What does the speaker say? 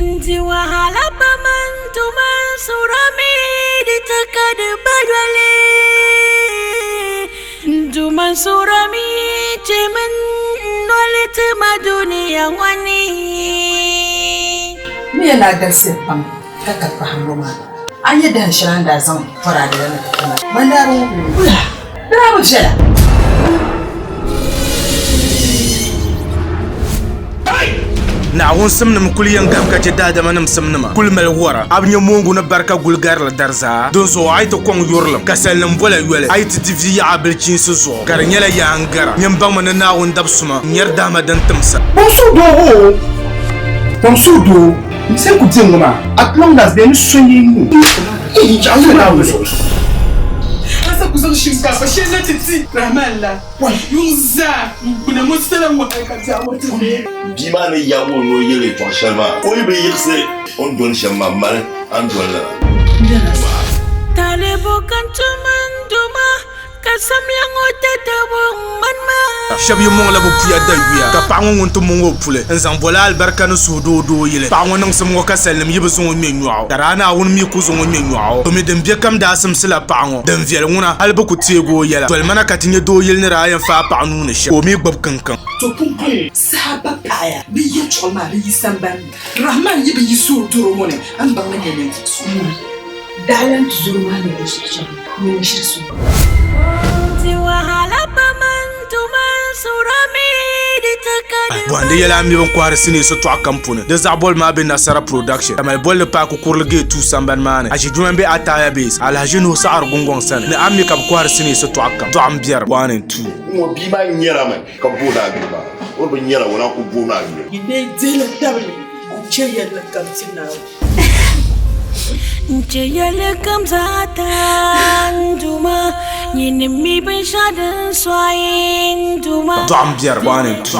Di wahala pam n tuma n suhurimi di ti ka di ba yoli. N Duuma n suhurimi chemi n noli ti ma dunia ŋɔ ni. N mi ni a galisiya pam ka ka kpahimbu maa. A nya dahin shɛli a ni daa zaŋ bɔraade la na ti ti ma, man daa bi ŋub li. Wula! Di daa bi viɛla. Naawuni simnim kul yɛn gahim ka chɛ daadamanim simnima kul mali wɔra. A bi nya moongu ni barika guli garili dariza? Dinzuɣu a yi ti kɔŋ yurilim, ka salinim bola yoli, a yi ti di vi yaɣa bilichiinsi zuɣu, ka di nyɛla yaa n-gara. Nyin baŋmi ni Naawuni dab suma n-nyari dahima din timsa. Kpaŋ suhudoo oo, kpaŋ suhudoo, n sani ku di ŋɔ maa, at long as bɛ ni so yi nuu, n chaŋ ni Naawuni zuɣu. A sa ku zaŋ shinkaafa shɛli na ti ti Rahman la, yuŋ zaa n-gbuna ŋɔ sala wahala ka biɛɣu ŋɔ ti neei. Bia maa ni yaag o nuu yɛli yɛtɔɣ shɛli maa, o yi bi yiɣisi o ni doli shɛm maa, mali a ni doli lala. Talibu ka n tum n Duuma, ka samli ŋɔ tatabo ŋmani ma. Shɛba yi mɔŋla bɛ puya da yuya, ka paɣa ŋɔ ŋun ti mɔŋ o puli n-zaŋ boli alibarika ni suhudoo doo yili. Paɣa ŋɔ niŋsim ŋɔ ka salinim yi bi zaŋ o ŋme nyɔɣu, ka daa Naawuni mi ku zaŋ o ŋme nyɔɣu. To mi din be kam daa simsila paɣa ŋɔ din viɛli ŋuna, hali bɛ ku teegi o yɛla. Doli mana ka ti nya doo yili ni daa yɛn faai paɣa nuu ni shɛm, ka o mi gbubi kiŋkiŋ. To pumpɔŋɔ saha ba paɣiya bɛ yɛtɔɣa maa bi yi sambani ni. Rahman yi bi yi suhudoro ŋɔ ni, a ni baŋ ni nyɛ ninvuɣ so. Daɣila nti zoro maa ni di suhupiɛlli mini shiri so. Di wahala pam n tuma n suhurimi di ti ka di Bɔhindi yɛla a mi bɛn kɔhiri sinii sitɔɣu kam puuni. Di zaɣ boli maa be Nasara Production, ka mali bolli paaki kurili gate 2 sambani maa ni. Aʒiduma m-be Ataya Base, Alhaji Nuhu Saɣiri Gungɔŋ sani ni a mi ka bɛ kɔhiri sinii sitɔɣu kam. Dɔɣim biɛrim 1 and 2. Ŋ-ŋɔ bia maa nyɛrami ka booni a yuli maa. O bi nyɛra, o naan ku booni a yuli. Yi lee dihila tabili n-chɛ yɛlli kam ti Naawuni. N chɛ yɛlli kam zaa taa n Duuma, nyini mi binshɛɣu din sɔɣi n Duuma. Dɔɣim biɛrim 1 and 2.